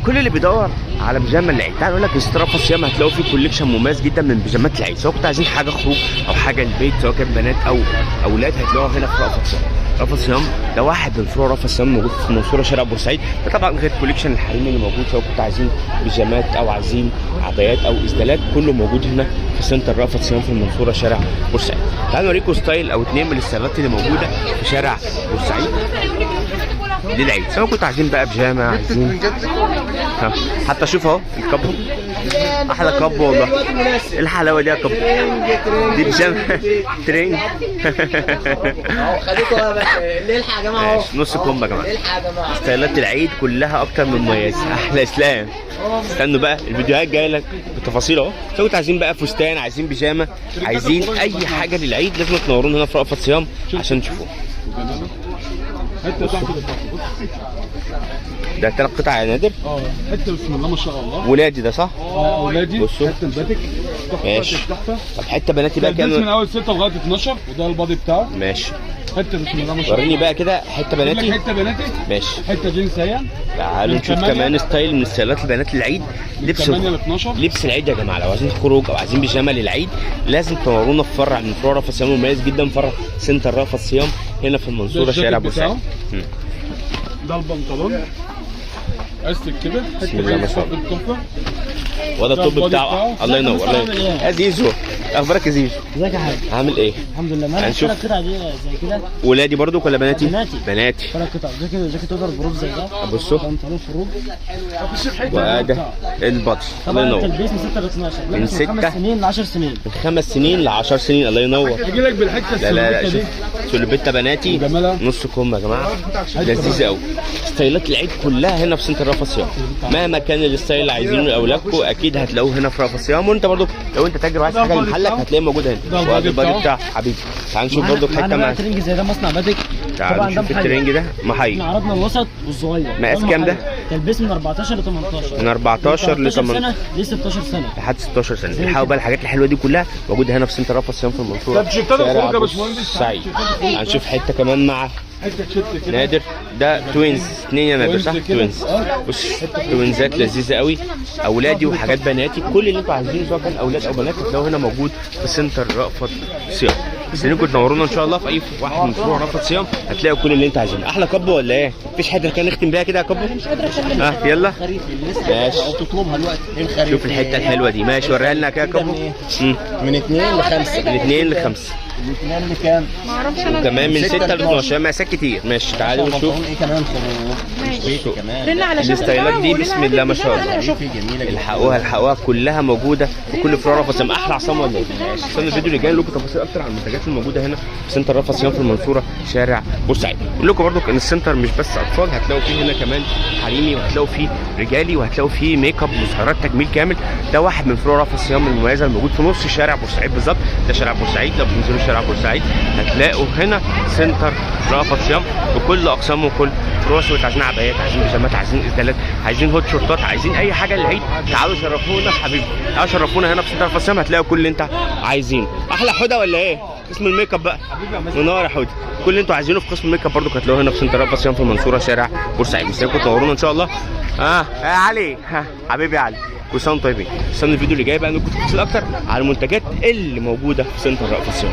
كل اللي بيدور على بيجامه العيد، تعالوا اقول لك سنتر رأفت صيام هتلاقوا فيه collection مميز جدا من بيجامات العيد، سواء كنتوا عايزين حاجة خروج او حاجة البيت، سواء كان بنات او اولاد، هتلاقوها هنا في رأفت صيام. رأفت صيام ده واحد من فروع رأفت صيام موجود في المنصورة شارع بورسعيد. ده طبعا غير collection الحريمي اللي موجود، سواء كنتوا عايزين بيجامات او عايزين عبايات او اسدالات، كله موجود هنا في سنتر رأفت صيام في المنصورة شارع بورسعيد. تعالوا نوريكم style او اتنين من الستايلات اللي موجودة في شارع بورسعيد للعيد، سواء كنتوا عايزين بقى بيجامه، عايزين ها. حتى شوف اهو الكابو، احلى كابو والله. ايه الحلاوة دي يا كابو؟ دي بيجامه ترنج. اهو خليكوا بقى بس اللي يلحق يا جماعة اهو. ماشي، نص كم يا جماعة. اللي يلحق يا جماعة. ستايلات العيد كلها اكتر من مميزة. احلى اسلام. استنوا بقى الفيديوهات جاية لك بالتفاصيل اهو. لو انتوا عايزين بقى فستان، عايزين بيجامه، عايزين اي حاجة للعيد، لازم تنورونا هنا في رأفت صيام عشان تشوفوه. حتة تحت. ده ثلاث قطع يا نادر. اه، حتة بسم الله ما شاء الله. ولادي ده صح؟ اه، اولادي. بصوا. حتة الباتيك تحفة. ماشي. تحفه. طب حتة بناتي بقى تلبس من كام؟ اول 6 لغاية 12، وده ال body بتاعه. ماشي. حتة بسم الله ما شاء الله. وريني بقى كده حتة أجيب لك بناتي. حتة بناتي. ماشي. حتة جينز اهي. تعالوا من نشوف 8 كمان style من ستايلات البنات للعيد. لبس 8 ل 12. لبس العيد يا جماعه، لو عايزين خروج او عايزين بيجامه للعيد لازم تنورونا في فرع من فروع رأفت صيام مميز جدا، فرع سنتر رأفت صيام هنا في المنصورة ده الجاكيت شارع بورسعيد. بتاعه. ده البنطلون استك كده. بسم الله ما شاء الله. تحفه. وده ده ال top ال body بتاعه. بتاعه. الله ينور، الله ينور يا زيزو. اخبارك يا زيزو؟ ازيك يا حاج؟ عامل ايه؟ الحمد لله. ما انا هنشوف. ثلاث قطع دي زي كده. ولادي برضو ولا بناتي؟ بناتي. بناتي. ثلاث قطع جاكيت، جاكيت waterproof زي ده. بصوا. بنطلون خروج. وده ال body. الله طبعا ينور. التلبيس من 6 ل 12. من من ستة. 5 سنين ل 10 سنين. من 5 سنين ل 10 سنين. الله ينور. اجي لك بالحتة لا لا لا. السلوبيتا شوف دي. سلوبيتا بناتي. وجمالها. نص كم يا جماعة، لذيذة قوي. ستايلات العيد كلها هنا في سنتر رأفت صيام، مهما كان ال style اللي عايزينه لاولادكم اكيد هتلاقوه هنا في رأفت صيام. وانت برضو لو انت تاجر وعايز ده حاجة ال body لمحلك بتاعه. هتلاقيه موجود هنا. ده ال body وادي ال body بتاعه. بتاع حبيبي. تعال نشوف برضو حتة معانا مع بقى ترنج زي ده مصنع باتيك. تعال طبعا ده نشوف محير. الترنج ده محير. احنا عرضنا الوسط والصغير. مقاس كام ده؟ تلبيس من 14 ل 18. من 14 ل 18 سنة ل 16 سنة. لحد 16 سنه. الحقوا بقى الحاجات الحلوة دي كلها موجودة هنا في سنتر رأفت صيام في المنصورة طب تيشيرتات شارع الخروج يا باشمهندس. بورسعيد. هنشوف حتة كمان مع حتة تيشيرت كده. نادر. ده twins اتنين يا نادر صح؟ twins كده. twins. بص توينزات لذيذة قوي، اولادي وحاجات بناتي، كل اللي انتوا عايزينه سواء كان اولاد او بنات هتلاقوه هنا موجود في سنتر رأفت صيام. مستنيكم تنورونا ان شاء الله في اي واحد من فروع رأفت صيام، هتلاقوا كل اللي انت عايزينه. احلى كبو ولا ايه؟ مفيش حتة كان نختم بيها كده يا كبو؟ مش قادر اتكلم. ها يلا خريفي اللي لسه ماشي. او تطلبها الوقت ايه الخريفي؟ شوف الحتة الحلوة دي. ماشي، وريها لنا كده يا كبو. من 2 ل 5. من 2 ل 5. من 2 لكام؟ وكمان من 6 ل 12، مقاسات كتير. ماشي، تعالوا نشوف. بنطلون ايه كمان خروج مش بيتي كمان. رن على شاشة الستايلات دي بسم الله ما شاء الله. خريفي جميلة جدا. الحقوها الحقوها، كلها موجودة في كل فروع رأفت صيام. احلى عصام ولا ايه؟ استنوا الفيديو اللي جاي لكم تفاصيل اكتر عن المنتجات الموجودة هنا في سنتر رأفت صيام في المنصورة شارع بورسعيد. اقول لكم برضو ان السنتر مش بس اطفال، هتلاقوا فيه هنا كمان حريمي، وهتلاقوا فيه رجالي، وهتلاقوا فيه make up وسهرات تجميل كامل. ده واحد من فروع رأفت صيام المميزة الموجود في نص شارع بورسعيد بالظبط. ده شارع بورسعيد، لو بتنزلوا شارع بورسعيد هتلاقوا هنا سنتر رأفت صيام بكل اقسامه وكل فروعه. سواء عايزين عبايات، عايزين بيجامات، عايزين اسدالات، عايزين hot شورتات، عايزين اي حاجة للعيد، تعالوا شرفونا حبيبي، تعالوا شرفونا هنا في سنتر رأفت صيام، هتلاقوا كل اللي انت عايزينه. احلى حوده ولا ايه؟ قسم ال make up بقى منور يا حوده. كل اللي انتوا عايزينه في قسم ال make up برضو هتلاقوه هنا في سنتر رأفت صيام في المنصورة شارع بورسعيد. مستنيكم تنورونا ان شاء الله. يا علي، ها حبيبي يا علي، كل سنة وانتم طيبين. استنوا الفيديو اللي جاي بقى نكون تفاصيل اكتر على المنتجات اللي موجودة في سنتر رأفت صيام.